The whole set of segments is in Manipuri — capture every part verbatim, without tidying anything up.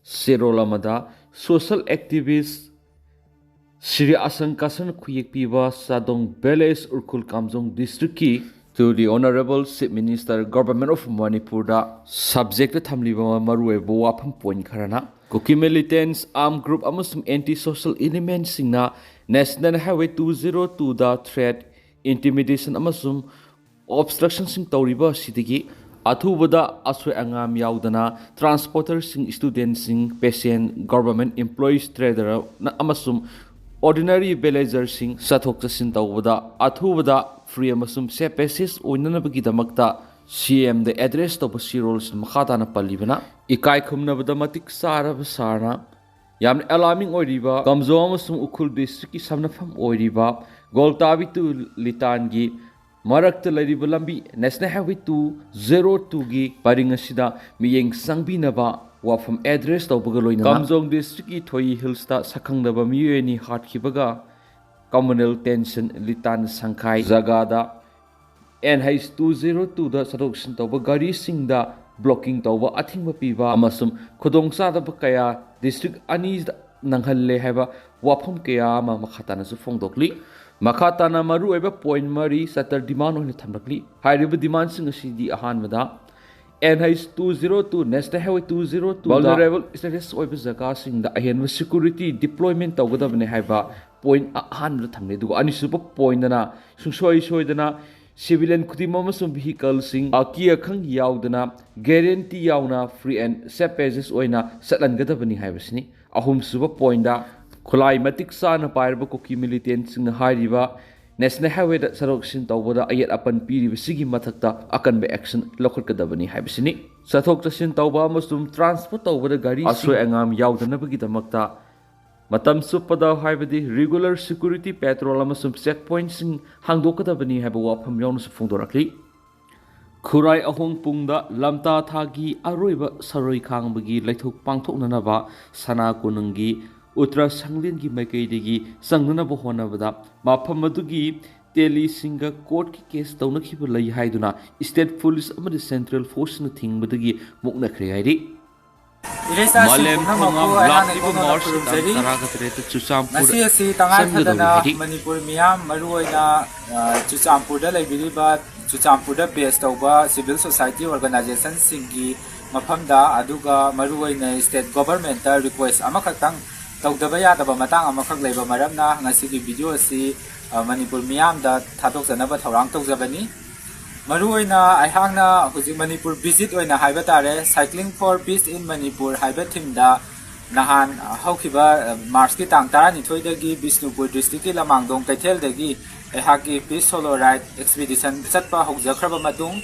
ꯆꯦꯔꯣꯜ ꯑꯃꯗ social activist ꯁ꯭ꯔꯤ ꯑꯁꯪ ꯀꯥꯁꯟ ꯈꯨꯌꯦꯛꯄꯤꯕ ꯆꯥꯗꯣꯡ village ꯎꯔꯈꯨꯜ ꯀꯥꯝꯖꯣꯡ district ꯀꯤ to the Honorable Chief Minister, Government of Manipur the subject ꯇ ꯊꯝꯂꯤꯕ ꯃꯔꯨꯑꯣꯏꯕ ꯋꯥꯐꯝ point ꯈꯔꯅ, ꯀꯨꯀꯤ militants, armed group ꯑꯃꯁꯨꯡ anti social element ꯁꯤꯡꯅ National Highway two zero two ꯗ threat, intimidation ꯑꯃꯁꯨꯡ obstruction ꯁꯤꯡ ꯇꯧꯔꯤꯕ ꯑꯁꯤꯗꯒꯤ ꯑꯊꯨꯕꯗ ꯑꯁꯣꯏ ꯑꯉꯥꯝ ꯌꯥꯎꯗꯅ transporter ꯁꯤꯡ, student ꯁꯤꯡ, patient, government employees, trader ꯅ ꯑꯃꯁꯨꯡ ordinary villager ꯁꯤꯡ ꯆꯠꯊꯣꯛ ꯆꯠꯁꯤꯟ ꯇꯧꯕꯗ ꯑꯊꯨꯕꯗ free ꯑꯃꯁꯨꯡ safe passage ꯑꯣꯏꯅꯅꯕꯒꯤꯗꯃꯛꯇ C M ꯗ address ꯇꯧꯕ ꯆꯦꯔꯣꯜꯁꯤꯡ ꯃꯈꯥ ꯇꯥꯅ ꯄꯜꯂꯤꯕꯅ, ꯏꯀꯥꯏ ꯈꯨꯝꯅꯕꯗ ꯃꯇꯤꯛ ꯆꯥꯔꯕ ꯁꯥꯔꯅ ꯌꯥꯝꯅ alarming ꯑꯣꯏꯔꯤꯕ ꯀꯥꯝꯖꯣꯡ ꯑꯃꯁꯨꯡ ꯎꯈ꯭ꯔꯨꯜ district ꯀꯤ ꯁꯝꯅꯐꯝ ꯑꯣꯏꯔꯤꯕ ꯒꯣꯜꯇꯥꯕꯤ to ꯂꯤꯇꯥꯟꯒꯤ ꯃꯔꯛꯇ ꯂꯩꯔꯤꯕ ꯂꯝꯕꯤ National Highway two zero two ꯒꯤ ꯄꯔꯤꯡ ꯑꯁꯤꯗ ꯃꯤꯠꯌꯦꯡ ꯆꯪꯕꯤꯅꯕ ꯋꯥꯐꯝ address ꯇꯧꯕꯒ ꯂꯣꯏꯅꯅ, ꯀꯥꯝꯖꯣꯡ district ꯀꯤ ꯊꯣꯏ hills ꯇ ꯁꯛꯈꯪꯗꯕ ꯃꯤꯑꯣꯏ ꯑꯅꯤ ꯍꯥꯠꯈꯤꯕꯒ communal tension ꯂꯤꯇꯥꯟ ꯁꯪꯈꯥꯏ ꯖꯒꯥꯗ N H two zero two ꯗ ꯆꯠꯊꯣꯛ ꯆꯠꯁꯤꯟ ꯇꯧꯕ ꯒꯥꯔꯤꯁꯤꯡꯗ blocking ꯇꯧꯕ, ꯑꯊꯤꯡꯕ ꯄꯤꯕ ꯑꯃꯁꯨꯡ ꯈꯨꯗꯣꯡꯆꯥꯗꯕ ꯀꯌꯥ district ꯑꯅꯤꯗ ꯅꯪꯍꯜꯂꯦ ꯍꯥꯏꯕ ꯋꯥꯐꯝ ꯀꯌꯥ ꯑꯃ ꯃꯈꯥ ꯇꯥꯅꯁꯨ ꯐꯣꯡꯗꯣꯛꯂꯤ꯫ ꯃꯈꯥ ꯇꯥꯅ ꯃꯔꯨꯑꯣꯏꯕ point ꯃꯔꯤ ꯆꯠꯇ demand ꯑꯣꯏꯅ ꯊꯝꯂꯛꯂꯤ꯫ ꯍꯥꯏꯔꯤꯕ demand ꯁꯤꯡ ꯑꯁꯤꯗꯤ ꯑꯍꯥꯟꯕꯗ N H two zero two National Highway two zero two ꯗ vulnerable status ꯑꯣꯏꯕ ꯖꯒꯥꯁꯤꯡꯗ ꯑꯍꯦꯟꯕ security deployment ꯇꯧꯒꯗꯕꯅꯤ ꯍꯥꯏꯕ point ꯑꯍꯥꯟꯕꯗ ꯊꯝꯂꯤ꯫ ꯑꯗꯨꯒ ꯑꯅꯤꯁꯨꯕ point ꯇꯅ ꯁꯨꯡꯁꯣꯏ ꯁꯣꯏꯗꯅ civilian ꯈꯨꯗꯤꯡꯃꯛ ꯑꯃꯁꯨꯡ vehicle ꯁꯤꯡ ꯑꯀꯤ ꯑꯈꯪ ꯌꯥꯎꯗꯅ guarantee ꯌꯥꯎꯅ free and safe passage ꯑꯣꯏꯅ ꯆꯠꯍꯟꯒꯗꯕꯅꯤ ꯍꯥꯏꯕꯁꯤꯅꯤ꯫ ꯑꯍꯨꯝꯁꯨꯕ point ꯇ ꯈꯨꯠꯂꯥꯏ ꯃꯇꯤꯛ ꯆꯥꯅ ꯄꯥꯏꯔꯕ ꯀꯨꯀꯤ militant ꯁꯤꯡꯅ ꯍꯥꯏꯔꯤꯕ National Highway ꯗ ꯆꯠꯊꯣꯛ ꯆꯠꯁꯤꯟ ꯇꯧꯕꯗ ꯑꯌꯦꯠ ꯑꯄꯟ ꯄꯤꯔꯤꯕꯁꯤꯒꯤ ꯃꯊꯛꯇ ꯑꯀꯟꯕ action ꯂꯧꯈꯠꯀꯗꯕꯅꯤ ꯍꯥꯏꯕꯁꯤꯅꯤ꯫ ꯆꯠꯊꯣꯛ ꯆꯠꯁꯤꯟ ꯇꯧꯕ ꯑꯃꯁꯨꯡ transport ꯇꯧꯕꯗ ꯒꯥꯔꯤ ꯑꯁꯣꯏ ꯑꯉꯥꯝ ꯌꯥꯎꯗꯅꯕꯒꯤꯗꯃꯛꯇ ꯃꯇꯝ ꯆꯨꯞꯄꯗ, ꯍꯥꯏꯕꯗꯤ regular security patrol ꯑꯃꯁꯨꯡ check point ꯁꯤꯡ ꯍꯥꯡꯗꯣꯛꯀꯗꯕꯅꯤ ꯍꯥꯏꯕ ꯋꯥꯐꯝ ꯌꯥꯎꯅꯁꯨ ꯐꯣꯡꯗꯣꯔꯛꯂꯤ꯫ ꯈꯨꯔꯥꯏ ꯑꯍꯣꯡꯄꯨꯡꯗ ꯂꯝꯇꯥ ꯊꯥꯒꯤ ꯑꯔꯣꯏꯕ ꯁꯔꯣꯏ ꯈꯥꯡꯕꯒꯤ ꯂꯩꯊꯣꯛ ꯄꯥꯡꯊꯣꯛꯅꯅꯕ ꯁꯅꯥ ꯀꯣꯅꯨꯡꯒꯤ ꯎꯇ꯭ꯔ ꯁꯪꯂꯦꯟꯒꯤ ꯃꯥꯏꯀꯩꯗꯒꯤ ꯆꯪꯅꯅꯕ ꯍꯣꯠꯅꯕꯗ ꯃꯐꯝ ꯑꯗꯨꯒꯤ ꯇꯦꯂꯤꯁꯤꯡꯒ court ꯀꯤ case ꯇꯧꯅꯈꯤꯕ ꯂꯩ ꯍꯥꯏꯗꯨꯅ state police ꯑꯃꯗꯤ central force ꯅ ꯊꯤꯡꯕꯗꯒꯤ ꯃꯨꯛꯅꯈ꯭ꯔꯦ ꯍꯥꯏꯔꯤ꯫ ꯏꯔꯩꯆꯥꯁꯤꯡ ꯃꯥꯂꯦꯝ ꯄꯨꯝꯅꯃꯛꯄꯨ ꯈꯣꯡꯉꯥꯝ ꯑꯩꯍꯥꯛꯅ ꯂꯥꯛꯂꯤꯕ ꯏꯀꯥꯏ ꯈꯨꯝꯅꯅ ꯃꯥꯔꯆ ꯈꯨꯔꯨꯝꯖꯔꯤ꯫ ꯇꯥꯡ ꯇꯔꯥꯒ ꯇꯔꯦꯠꯇ ꯆꯨꯔꯆꯥꯟꯄꯨꯔ ꯉꯁꯤ ꯑꯁꯤ ꯇꯉꯥꯏ ꯆꯪꯒꯗꯧꯔꯤ ꯐꯗꯅ ꯍꯥꯏꯗꯤ ꯃꯅꯤꯄꯨꯔ ꯃꯤꯌꯥꯝ, ꯃꯔꯨꯑꯣꯏꯅ, ꯑ, ꯆꯨꯔꯆꯥꯟꯄꯨꯔꯗ ꯂꯩꯕꯤꯔꯤꯕ ꯆꯨꯔꯆꯥꯟꯄꯨꯔꯗ ꯕꯦꯁ ꯇꯧꯕ ꯁꯤꯚꯤꯜ ꯁꯣꯁꯥꯏꯇꯤ ꯑꯣꯔꯒꯅꯥꯏꯖꯦꯁꯟꯁꯤꯡꯒꯤ ꯃꯐꯝꯗ, ꯑꯗꯨꯒ ꯃꯔꯨꯑꯣꯏꯅ ꯁ꯭ꯇꯦꯠ ꯒꯣꯚꯔꯟꯃꯦꯟꯠꯇ ꯔꯤꯀ꯭ꯋꯦꯁ ꯑꯃꯈꯛꯇꯪ ꯇꯧꯗꯕ ꯌꯥꯗꯕ ꯃꯇꯥꯡ ꯑꯃꯈꯛ ꯂꯩꯕ ꯃꯔꯝꯅ ꯉꯁꯤꯒꯤ ꯚꯤꯗꯤꯑꯣ ꯑꯁꯤ, ꯑ, ꯃꯅꯤꯄꯨꯔ ꯃꯤꯌꯥꯝꯗ ꯊꯥꯗꯣꯛꯆꯅꯕ ꯊꯧꯔꯥꯡ ꯇꯧꯖꯕꯅꯤ꯫ ꯃꯔꯨꯑꯣꯏꯅ ꯑꯩꯍꯥꯛꯅ ꯍꯧꯖꯤꯛ ꯃꯅꯤꯄꯨꯔ ꯚꯤꯖꯤꯠ ꯑꯣꯏꯅ ꯍꯥꯏꯕ ꯇꯥꯔꯦ, Cycling for Peace in Manipur ꯍꯥꯏꯕ ꯊꯤꯝꯗ ꯅꯍꯥꯟ ꯍꯧꯈꯤꯕ, ꯑ, ꯃꯥꯔꯆꯀꯤ ꯇꯥꯡ ꯇꯔꯥꯅꯤꯊꯣꯏꯗꯒꯤ ꯕꯤꯁꯅꯨꯄꯨꯔ ꯗꯤꯁꯇ꯭ꯔꯤꯛꯀꯤ ꯂꯃꯥꯡꯗꯣꯡ ꯀꯩꯊꯦꯜꯗꯒꯤ ꯑꯩꯍꯥꯛꯀꯤ ꯄꯤꯁ ꯁꯣꯂꯣ ꯔꯥꯏꯗ ꯑꯦꯛꯁꯄꯤꯗꯤꯁꯟ ꯆꯠꯄ ꯍꯧꯖꯈ꯭ꯔꯕ ꯃꯇꯨꯡ,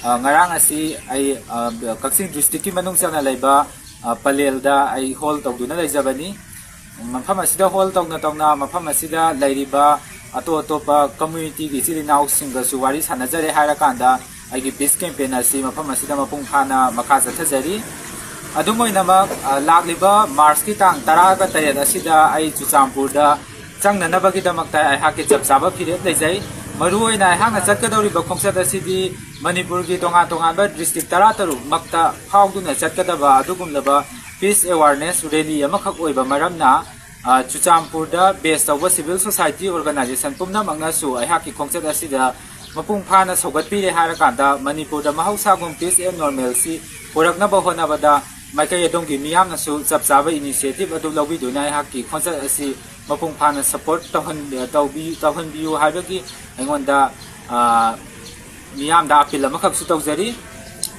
ꯑ, ꯉꯔꯥꯡ ꯑꯁꯤ ꯑꯩ, ꯑ, ꯀꯛꯆꯤꯡ ꯗꯤꯁꯇ꯭ꯔꯤꯛꯀꯤ ꯃꯅꯨꯡ ꯆꯟꯅ ꯂꯩꯕ, ꯑ, ꯄꯂꯦꯜꯗ ꯑꯩ ꯍꯣꯜ ꯇꯧꯗꯨꯅ ꯂꯩꯖꯕꯅꯤ꯫ ꯃꯐꯝ ꯑꯁꯤꯗ ꯍꯣꯜ ꯇꯧꯅ ꯇꯧꯅ ꯃꯐꯝ ꯑꯁꯤꯗ ꯂꯩꯔꯤꯕ ꯑꯇꯣꯞ ꯑꯇꯣꯞꯄ ꯀꯝꯃ꯭ꯌꯨꯅꯤꯇꯤꯒꯤ ꯏꯆꯤꯜ ꯏꯅꯥꯎꯁꯤꯡꯒꯁꯨ ꯋꯥꯔꯤ ꯁꯥꯟꯅꯖꯔꯦ ꯍꯥꯏꯔꯀꯥꯟꯗ ꯑꯩꯒꯤ ꯄꯤꯁ ꯀꯦꯝꯄꯦꯟ ꯑꯁꯤ ꯃꯐꯝ ꯑꯁꯤꯗ ꯃꯄꯨꯡ ꯐꯥꯅ ꯃꯈꯥ ꯆꯠꯊꯖꯔꯤ꯫ ꯑꯗꯨꯝ ꯑꯣꯏꯅꯃꯛ, ꯑ, ꯂꯥꯛꯂꯤꯕ ꯃꯥꯔꯆꯀꯤ ꯇꯥꯡ ꯇꯔꯥꯒ ꯇꯔꯦꯠ ꯑꯁꯤꯗ ꯑꯩ ꯆꯨꯔꯆꯥꯟꯄꯨꯔꯗ ꯆꯪꯅꯅꯕꯒꯤꯗꯃꯛꯇ ꯑꯩꯍꯥꯛꯀꯤ ꯆꯞ ꯆꯥꯕ ꯐꯤꯔꯦꯞ ꯂꯩꯖꯩ꯫ ꯃꯔꯨꯑꯣꯏꯅ ꯑꯩꯍꯥꯛꯅ ꯆꯠꯀꯗꯧꯔꯤꯕ ꯈꯣꯡꯆꯠ ꯑꯁꯤꯗꯤ ꯃꯅꯤꯄꯨꯔꯒꯤ ꯇꯣꯉꯥꯟ ꯇꯣꯉꯥꯟꯕ ꯗꯤꯁꯇ꯭ꯔꯤꯛ ꯇꯔꯥꯇꯔꯨꯛ ꯃꯛꯇ ꯐꯥꯎꯗꯨꯅ ꯆꯠꯀꯗꯕ ꯑꯗꯨꯒꯨꯝꯂꯕ ꯄꯤꯁ ꯑꯦꯋꯥꯔꯅꯦꯁ ꯔꯦꯂꯤ ꯑꯃꯈꯛ ꯑꯣꯏꯕ ꯃꯔꯝꯅ, ꯑ, ꯆꯨꯔꯆꯥꯟꯄꯨꯔꯗ ꯕꯦꯁ ꯇꯧꯕ ꯁꯤꯚꯤꯜ ꯁꯣꯁꯥꯏꯇꯤ ꯑꯣꯔꯒꯅꯥꯏꯖꯦꯁꯟ ꯄꯨꯝꯅꯃꯛꯅꯁꯨ ꯑꯩꯍꯥꯛꯀꯤ ꯈꯣꯡꯆꯠ ꯑꯁꯤꯗ ꯃꯄꯨꯡ ꯐꯥꯅ ꯁꯧꯒꯠꯄꯤꯔꯦ ꯍꯥꯏꯔꯀꯥꯟꯗ ꯃꯅꯤꯄꯨꯔꯗ ꯃꯍꯧꯁꯥꯒꯨꯝ ꯄꯤꯁ ꯑꯦꯟ ꯅꯣꯔꯃꯦꯜꯁꯤ ꯄꯨꯔꯛꯅꯕ ꯍꯣꯠꯅꯕꯗ ꯃꯥꯏꯀꯩ ꯑꯗꯣꯝꯒꯤ ꯃꯤꯌꯥꯝꯅꯁꯨ ꯆꯞ ꯆꯥꯕ ꯏꯅꯤꯁꯤꯌꯦꯇꯤꯚ ꯑꯗꯨ ꯂꯧꯕꯤꯗꯨꯅ ꯑꯩꯍꯥꯛꯀꯤ ꯈꯣꯡꯆꯠ ꯑꯁꯤ ꯃꯄꯨꯡ ꯐꯥꯅ ꯁꯄꯣꯔꯠ ꯇꯧꯍꯟ-, ꯇꯧꯕꯤ-, ꯇꯧꯍꯟꯕꯤꯌꯨ ꯍꯥꯏꯕꯒꯤ ꯑꯩꯉꯣꯟꯗ, ꯑ, ꯃꯤꯌꯥꯝꯗ ꯑꯄꯤꯜ ꯑꯃꯈꯛꯁꯨ ꯇꯧꯖꯔꯤ꯫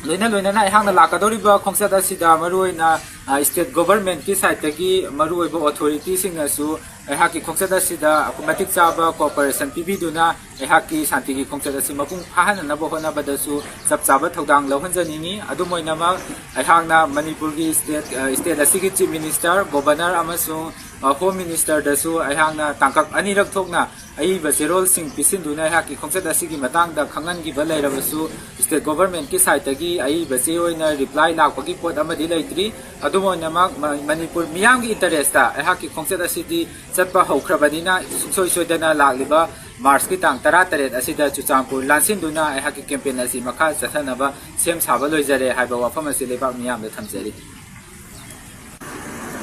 ꯂꯣꯏꯅ ꯂꯣꯏꯅꯅ ꯑꯩꯍꯥꯛꯅ ꯂꯥꯛꯀꯗꯧꯔꯤꯕ ꯈꯣꯡꯆꯠ ꯑꯁꯤꯗ ꯃꯔꯨꯑꯣꯏꯅ, ꯑ, ꯁ꯭ꯇꯦꯠ ꯒꯣꯚꯔꯟꯃꯦꯟꯠꯀꯤ ꯁꯥꯏꯠꯇꯒꯤ ꯃꯔꯨꯑꯣꯏꯕ ꯑꯣꯊꯣꯔꯤꯇꯤꯁꯤꯡꯅꯁꯨ ꯑꯩꯍꯥꯛꯀꯤ ꯈꯣꯡꯆꯠ ꯑꯁꯤꯗ ꯃꯇꯤꯛ ꯆꯥꯕ ꯀꯣꯑꯣꯄꯔꯦꯁꯟ ꯄꯤꯕꯤꯗꯨꯅ ꯑꯩꯍꯥꯛꯀꯤ ꯁꯥꯟꯇꯤꯒꯤ ꯈꯣꯡꯆꯠ ꯑꯁꯤ ꯃꯄꯨꯡ ꯐꯥꯍꯟꯅꯅꯕ ꯍꯣꯠꯅꯕꯗꯁꯨ ꯆꯞ ꯆꯥꯕ ꯊꯧꯗꯥꯡ ꯂꯧꯍꯟꯖꯅꯤꯡꯏ꯫ ꯑꯗꯨꯝ ꯑꯣꯏꯅꯃꯛ ꯑꯩꯍꯥꯛꯅ ꯃꯅꯤꯄꯨꯔꯒꯤ ꯁ꯭ꯇꯦꯠ, ꯑ, ꯁ꯭ꯇꯦꯠ ꯑꯁꯤꯒꯤ ꯆꯤꯐ ꯃꯤꯅꯤꯁꯇꯔ, ꯒꯣꯚꯔꯅꯔ ꯑꯃꯁꯨꯡ, ꯑ, ꯍꯣꯝ ꯃꯤꯅꯤꯁꯇꯔꯗꯁꯨ ꯑꯩꯍꯥꯛꯅ ꯇꯥꯡꯀꯛ ꯑꯅꯤꯔꯛ ꯊꯣꯛꯅ ꯑꯏꯕ ꯆꯦꯔꯣꯜꯁꯤꯡ ꯄꯤꯁꯤꯟꯗꯨꯅ ꯑꯩꯍꯥꯛꯀꯤ ꯈꯣꯡꯆꯠ ꯑꯁꯤꯒꯤ ꯃꯇꯥꯡꯗ ꯈꯪꯍꯟꯈꯤꯕ ꯂꯩꯔꯕꯁꯨ ꯁ꯭ꯇꯦꯠ ꯒꯣꯚꯔꯟꯃꯦꯟꯠꯀꯤ ꯁꯥꯏꯠꯇꯒꯤ ꯑꯏꯕ ꯆꯦ ꯑꯣꯏꯅ ꯔꯤꯄ꯭ꯂꯥꯏ ꯂꯥꯛꯄꯒꯤ ꯄꯣꯠ ꯑꯃꯗꯤ ꯂꯩꯇ꯭ꯔꯤ꯫ ꯑꯗꯨꯝ ꯑꯣꯏꯅꯃꯛ ꯃ-, ꯃꯅꯤꯄꯨꯔ ꯃꯤꯌꯥꯝꯒꯤ ꯏꯟꯇꯔꯦꯁꯇ ꯑꯩꯍꯥꯛꯀꯤ ꯈꯣꯡꯆꯠ ꯑꯁꯤꯗꯤ ꯆꯠꯄ ꯍꯧꯈ꯭ꯔꯕꯅꯤꯅ ꯁꯨꯡꯁꯣꯏ ꯁꯣꯏꯗꯅ ꯂꯥꯛꯂꯤꯕ ꯃꯥꯔꯆꯀꯤ ꯇꯥꯡ ꯇꯔꯥꯇꯔꯦꯠ ꯑꯁꯤꯗ ꯆꯨꯔꯆꯥꯟꯄꯨꯔ ꯂꯥꯟꯁꯤꯟꯗꯨꯅ ꯑꯩꯍꯥꯛꯀꯤ ꯀꯦꯝꯄꯦꯟ ꯑꯁꯤ ꯃꯈꯥ ꯆꯠꯊꯅꯕ ꯁꯦꯝ ꯁꯥꯕ ꯂꯣꯏꯖꯔꯦ ꯍꯥꯏꯕ ꯋꯥꯐꯝ ꯑꯁꯤ ꯂꯩꯕꯥꯛ ꯃꯤꯌꯥꯝꯗ ꯊꯝꯖꯔꯤ꯫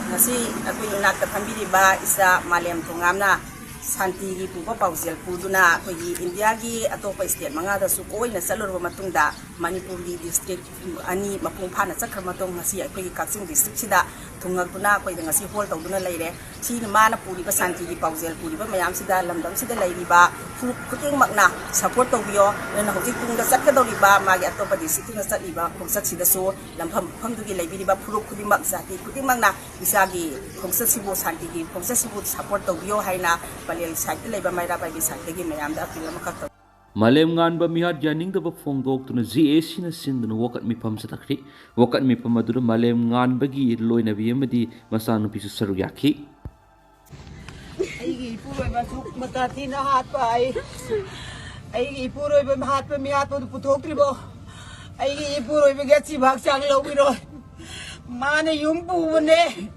ꯉꯁꯤ ꯑꯩꯈꯣꯏ ꯏꯅꯥꯛꯇ ꯐꯝꯕꯤꯔꯤꯕ ꯏꯆꯥ ꯃꯥꯂꯦꯝ ꯊꯣꯉꯥꯝꯅ ꯁꯥꯟꯇꯤꯒꯤ ꯄꯨꯕ ꯄꯥꯎꯖꯦꯜ ꯄꯨꯗꯨꯅ ꯑꯩꯈꯣꯏꯒꯤ ꯏꯟꯗꯤꯌꯥꯒꯤ ꯑꯇꯣꯞꯄ ꯁ꯭ꯇꯦꯠ ꯃꯉꯥꯗꯁꯨ ꯀꯣꯏꯅ ꯆꯠꯂꯨꯔꯕ ꯃꯇꯨꯡꯗ ꯃꯅꯤꯄꯨꯔꯒꯤ ꯗꯤꯁꯇ꯭ꯔꯤꯛ ꯑꯅꯤ ꯃꯄꯨꯡ ꯐꯥꯅ ꯆꯠꯈ꯭ꯔ ꯃꯇꯨꯡ ꯉꯁꯤ ꯑꯩꯈꯣꯏꯒꯤ ꯀꯛꯆꯤꯡ ꯗꯤꯁꯇ꯭ꯔꯤꯛꯁꯤꯗ ꯊꯨꯡꯉꯛꯇꯨꯅ ꯑꯩꯈꯣꯏꯗ ꯉꯁꯤ ꯍꯣꯜ ꯇꯧꯗꯨꯅ ꯂꯩꯔꯦ꯫ ꯁꯤꯅ ꯃꯥꯅ ꯄꯨꯔꯤꯕ ꯁꯥꯟꯇꯤꯒꯤ ꯄꯥꯎꯖꯦꯜ ꯄꯨꯔꯤꯕ ꯃꯌꯥꯝꯁꯤꯗ ꯂꯝꯗꯝꯁꯤꯗ ꯂꯩꯔꯤꯕ ꯐꯨꯔꯨꯞ ꯈꯨꯗꯤꯡꯃꯛꯅ ꯁꯄꯣꯔꯠ ꯇꯧꯕꯤꯌꯣ꯫ ꯑꯗꯨꯅ ꯍꯧꯖꯤꯛ ꯇꯨꯡꯗ ꯆꯠꯀꯗꯧꯔꯤꯕ ꯃꯥꯒꯤ ꯑꯇꯣꯞꯄ ꯗꯤꯁꯇ꯭ꯔꯤꯛꯇꯨꯅ ꯆꯠꯂꯤꯕ ꯈꯣꯡꯆꯠꯁꯤꯗꯁꯨ ꯂꯝꯐꯝ ꯃꯐꯝꯗꯨꯒꯤ ꯂꯩꯕꯤꯔꯤꯕ ꯐꯨꯔꯨꯞ ꯈꯨꯗꯤꯡꯃꯛ, ꯖꯥꯇꯤ ꯈꯨꯗꯤꯡꯃꯛꯅ ꯏꯆꯥꯒꯤ ꯈꯣꯡꯆꯠꯁꯤꯕꯨ, ꯁꯥꯟꯇꯤꯒꯤ ꯈꯣꯡꯆꯠꯁꯤꯕꯨ ꯁꯄꯣꯔꯠ ꯇꯧꯕꯤꯌꯣ ꯍꯥꯏꯅ ꯄꯂꯦꯜ ꯁꯥꯏꯠꯇ ꯂꯩꯕ ꯃꯩꯔꯥ ꯄꯥꯏꯕꯤ ꯁꯥꯏꯠꯇꯒꯤ ꯃꯌꯥꯝꯗ ꯑꯄꯤꯜ ꯑꯃꯈꯛ ꯇꯧꯏ꯫ ꯃꯥꯂꯦꯝ ꯉꯥꯟꯕ ꯃꯤꯍꯥꯠ ꯌꯥꯅꯤꯡꯗꯕ ꯐꯣꯡꯗꯣꯛꯇꯨꯅ ꯖꯤ ꯑꯦ ꯁꯤꯅ ꯁꯤꯟꯗꯨꯅ ꯋꯥꯀꯠ ꯃꯤꯐꯝ ꯆꯠꯊꯈ꯭ꯔꯤ꯫ ꯋꯥꯀꯠ ꯃꯤꯐꯝ ꯑꯗꯨꯗ ꯃꯥꯂꯦꯝ ꯉꯥꯟꯕꯒꯤ ꯂꯣꯏꯅꯕꯤ ꯑꯃꯗꯤ ꯃꯆꯥꯅꯨꯄꯤꯁꯨ ꯁꯔꯨꯛ ꯌꯥꯈꯤ꯫ ꯑꯩꯒꯤ ꯏꯄꯨꯔꯣꯏꯕ ꯑꯁꯨꯛ ꯃꯇꯥ ꯊꯤꯅ ꯍꯥꯠꯄ ꯑꯩ, ꯑꯩꯒꯤ ꯏꯄꯨꯔꯣꯏꯕ ꯍꯥꯠꯄ ꯃꯤꯍꯥꯠꯄꯗꯨ ꯄꯨꯊꯣꯛꯇ꯭ꯔꯤꯕꯣ? ꯑꯩꯒꯤ ꯏꯄꯨꯔꯣꯏꯕꯒꯤ ꯑꯁꯤꯕ ꯍꯛꯆꯥꯡ ꯂꯧꯕꯤꯔꯣ꯫ ꯃꯥꯅ ꯌꯨꯝ ꯄꯨꯕꯅꯦ,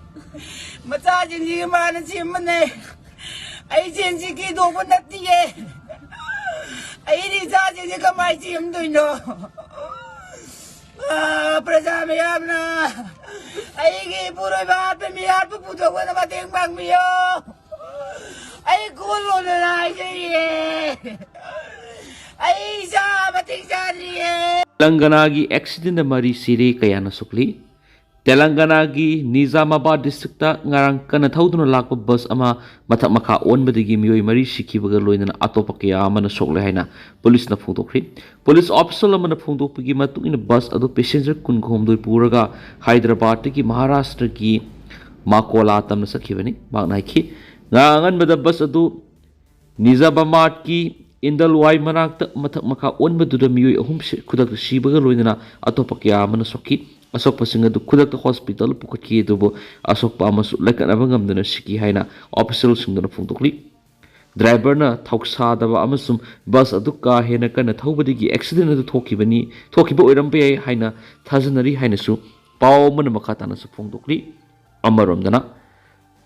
ꯃꯆꯥꯁꯤꯡꯁꯤꯒꯤ ꯃꯥꯅ ꯁꯦꯝꯕꯅꯦ꯫ ꯑꯩ ꯁꯦꯟꯁꯤ ꯀꯤꯗꯣꯛꯄ ꯅꯠꯇꯤꯌꯦ꯫ ꯑꯩꯗꯤ ꯏꯆꯥꯁꯤꯡꯁꯤ ꯀꯃꯥꯏ ꯁꯦꯝꯗꯣꯏꯅꯣ? ꯑꯥ, ꯄ꯭ꯔꯖꯥ ꯃꯌꯥꯝꯅ ꯑꯩꯒꯤ ꯏꯄꯨꯔꯣꯏꯕ ꯍꯥꯠꯄ ꯃꯤꯍꯥꯠꯄ ꯄꯨꯊꯣꯛꯄꯗ ꯃꯇꯦꯡ ꯄꯥꯡꯕꯤꯌꯣ꯫ ꯑꯩ ꯀꯣꯜꯂꯣꯗꯅ ꯍꯥꯏꯖꯔꯤꯌꯦ꯫ ꯑꯩ ꯏꯆꯥ ꯃꯇꯤꯛ ꯆꯥꯗ꯭ꯔꯤꯌꯦ꯫ ꯇꯦꯂꯪꯒꯅꯥꯒꯤ ꯑꯦꯛꯁꯤꯗꯦꯟꯗ ꯃꯔꯤ ꯁꯤꯔꯦ, ꯀꯌꯥꯅ ꯁꯣꯛꯂꯤ? ꯇꯦꯂꯪꯒꯅꯥꯒꯤ ꯅꯤꯖꯥꯃꯥꯕꯥꯗ ꯗꯤꯁꯇ꯭ꯔꯤꯛꯇ ꯉꯔꯥꯡ ꯀꯟꯅ ꯊꯧꯗꯨꯅ ꯂꯥꯛꯄ ꯕꯁ ꯑꯃ ꯃꯊꯛ ꯃꯈꯥ ꯑꯣꯟꯕꯗꯒꯤ ꯃꯤꯑꯣꯏ ꯃꯔꯤ ꯁꯤꯈꯤꯕꯒ ꯂꯣꯏꯅꯅ ꯑꯇꯣꯞꯄ ꯀꯌꯥ ꯑꯃꯅ ꯁꯣꯛꯂꯦ ꯍꯥꯏꯅ ꯄꯨꯂꯤꯁꯅ ꯐꯣꯡꯗꯣꯛꯈ꯭ꯔꯤ꯫ ꯄꯨꯂꯤꯁ ꯑꯣꯐꯤꯁꯤꯌꯦꯜ ꯑꯃꯅ ꯐꯣꯡꯗꯣꯛꯄꯒꯤ ꯃꯇꯨꯡ ꯏꯟꯅ ꯕꯁ ꯑꯗꯨ ꯄꯦꯁꯦꯟꯖꯔ ꯀꯨꯟꯍꯨꯝꯗꯣꯏ ꯄꯨꯔꯒ ꯍꯥꯏꯗ꯭ꯔꯕꯥꯗꯇꯒꯤ ꯃꯍꯥꯔꯥꯁꯇ꯭ꯔꯒꯤ ꯃꯥꯀꯣꯂꯥ ꯇꯝꯅ ꯆꯠꯈꯤꯕꯅꯤ꯫ ꯃꯍꯥꯛꯅ ꯍꯥꯏꯈꯤ, ꯉꯔꯥꯡ ꯑꯉꯟꯕꯗ ꯕꯁ ꯑꯗꯨ ꯅꯤꯖꯥꯃꯥꯕꯥꯗꯀꯤ ꯏꯟꯗꯜꯋꯥꯏ ꯃꯅꯥꯛꯇ ꯃꯊꯛ ꯃꯈꯥ ꯑꯣꯟꯕꯗꯨꯗ ꯃꯤꯑꯣꯏ ꯑꯍꯨꯝ ꯁꯤ-, ꯈꯨꯗꯛꯇ ꯁꯤꯕꯒ ꯂꯣꯏꯅꯅ ꯑꯇꯣꯞꯄ ꯀꯌꯥ ꯑꯃꯅ ꯁꯣꯛꯈꯤ꯫ ꯑꯁꯣꯛꯄꯁꯤꯡ ꯑꯗꯨ ꯈꯨꯗꯛꯇ ꯍꯣꯁꯄꯤꯇꯥꯜꯗ ꯄꯨꯈꯠꯈꯤ, ꯑꯗꯨꯕꯨ ꯑꯁꯣꯛꯄ ꯑꯃꯁꯨ ꯂꯥꯏꯀꯠꯅꯕ ꯉꯝꯗꯅ ꯁꯤꯈꯤ ꯍꯥꯏꯅ ꯑꯣꯐꯤꯁꯤꯌꯦꯜꯁꯤꯡꯗꯨꯅ ꯐꯣꯡꯗꯣꯛꯂꯤ꯫ ꯗ꯭ꯔꯥꯏꯚꯔꯅ ꯊꯧꯁꯥꯗꯕ ꯑꯃꯁꯨꯡ ꯕꯁ ꯑꯗꯨ ꯀꯥ ꯍꯦꯟꯅ ꯀꯟꯅ ꯊꯧꯕꯗꯒꯤ ꯑꯦꯛꯁꯤꯗꯦꯟ ꯑꯗꯨ ꯊꯣꯛꯈꯤꯕꯅꯤ, ꯊꯣꯛꯈꯤꯕ ꯑꯣꯏꯔꯝꯕ ꯌꯥꯏ ꯍꯥꯏꯅ ꯊꯥꯖꯅꯔꯤ ꯍꯥꯏꯅꯁꯨ ꯄꯥꯎ ꯑꯃꯅ ꯃꯈꯥ ꯇꯥꯅꯁꯨ ꯐꯣꯡꯗꯣꯛꯂꯤ꯫ ꯑꯃꯔꯣꯝꯗꯅ,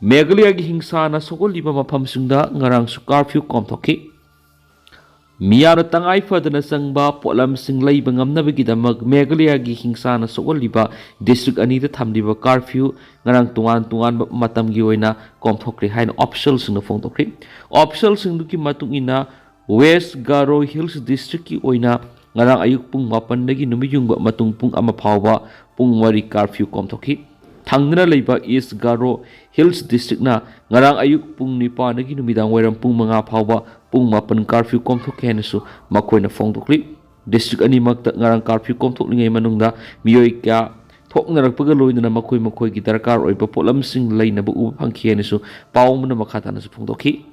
ꯃꯦꯘꯥꯂꯌꯥꯒꯤ ꯍꯤꯡꯁꯥꯅ ꯁꯣꯛꯍꯜꯂꯤꯕ ꯃꯐꯝꯁꯤꯡꯗ ꯉꯔꯥꯡꯁꯨ ꯀꯥꯔꯐ꯭ꯌꯨ ꯀꯣꯝꯊꯣꯛꯈꯤ꯫ ꯃꯤꯌꯥꯝꯅ ꯇꯉꯥꯏ ꯐꯗꯅ ꯆꯪꯕ ꯄꯣꯠꯂꯝꯁꯤꯡ ꯂꯩꯕ ꯉꯝꯅꯕꯒꯤꯗꯃꯛ ꯃꯦꯘꯥꯂꯌꯥꯒꯤ ꯍꯤꯡꯁꯥꯅ ꯁꯣꯛꯍꯜꯂꯤꯕ ꯗꯤꯁꯇ꯭ꯔꯤꯛ ꯑꯅꯤꯗ ꯊꯝꯂꯤꯕ ꯀꯥꯔꯐ꯭ꯌꯨ ꯉꯔꯥꯡ ꯇꯣꯉꯥꯟ ꯇꯣꯉꯥꯟꯕ ꯃꯇꯝꯒꯤ ꯑꯣꯏꯅ ꯀꯣꯝꯊꯣꯛꯈ꯭ꯔꯦ ꯍꯥꯏꯅ ꯑꯣꯐꯤꯁꯤꯌꯦꯜꯁꯤꯡꯅ ꯐꯣꯡꯗꯣꯛꯈ꯭ꯔꯤ꯫ ꯑꯣꯐꯤꯁꯤꯌꯦꯜꯁꯤꯡꯗꯨꯒꯤ ꯃꯇꯨꯡ ꯏꯟꯅ, ꯋꯦꯁ ꯒꯥꯔꯣ ꯍꯤꯜꯁ ꯗꯤꯁꯇ꯭ꯔꯤꯛꯀꯤ ꯑꯣꯏꯅ ꯉꯔꯥꯡ ꯑꯌꯨꯛ ꯄꯨꯡ ꯃꯥꯄꯟꯗꯒꯤ ꯅꯨꯃꯤꯠ ꯌꯨꯡꯕ ꯃꯇꯨꯡ ꯄꯨꯡ ꯑꯃ ꯐꯥꯎꯕ ꯄꯨꯡ ꯃꯔꯤ ꯀꯥꯔꯐ꯭ꯌꯨ ꯀꯣꯝꯊꯣꯛꯈꯤ꯫ ꯊꯪꯅꯅ ꯂꯩꯕ ꯏꯁ ꯒꯥꯔꯣ ꯍꯤꯜꯁ ꯗꯤꯁꯇ꯭ꯔꯤꯛꯅ ꯉꯔꯥꯡ ꯑꯌꯨꯛ ꯄꯨꯡ ꯅꯤꯄꯥꯟꯗꯒꯤ ꯅꯨꯃꯤꯗꯥꯡ ꯋꯥꯏꯔꯝ ꯄꯨꯡ ꯃꯉꯥ ꯐꯥꯎꯕ ꯄꯨꯡ ꯃꯥꯄꯟ ꯀꯥꯔꯐ꯭ꯌꯨ ꯀꯣꯝꯊꯣꯛꯈꯤ ꯍꯥꯏꯅꯁꯨ ꯃꯈꯣꯏꯅ ꯐꯣꯡꯗꯣꯛꯂꯤ꯫ ꯗꯤꯁꯇ꯭ꯔꯤꯛ ꯑꯅꯤꯃꯛꯇ ꯉꯔꯥꯡ ꯀꯥꯔꯐ꯭ꯌꯨ ꯀꯣꯝꯊꯣꯛꯂꯤꯉꯩ ꯃꯅꯨꯡꯗ ꯃꯤꯑꯣꯏ ꯀꯌꯥ ꯊꯣꯛꯅꯔꯛꯄꯒ ꯂꯣꯏꯅꯅ ꯃꯈꯣꯏ ꯃꯈꯣꯏꯒꯤ ꯗꯔꯀꯥꯔ ꯑꯣꯏꯕ ꯄꯣꯠꯂꯝꯁꯤꯡ ꯂꯩꯅꯕ ꯎꯕ ꯐꯪꯈꯤ ꯍꯥꯏꯅꯁꯨ ꯄꯥꯎ ꯑꯃꯅ ꯃꯈꯥ ꯇꯥꯅꯁꯨ ꯐꯣꯡꯗꯣꯛꯈꯤ꯫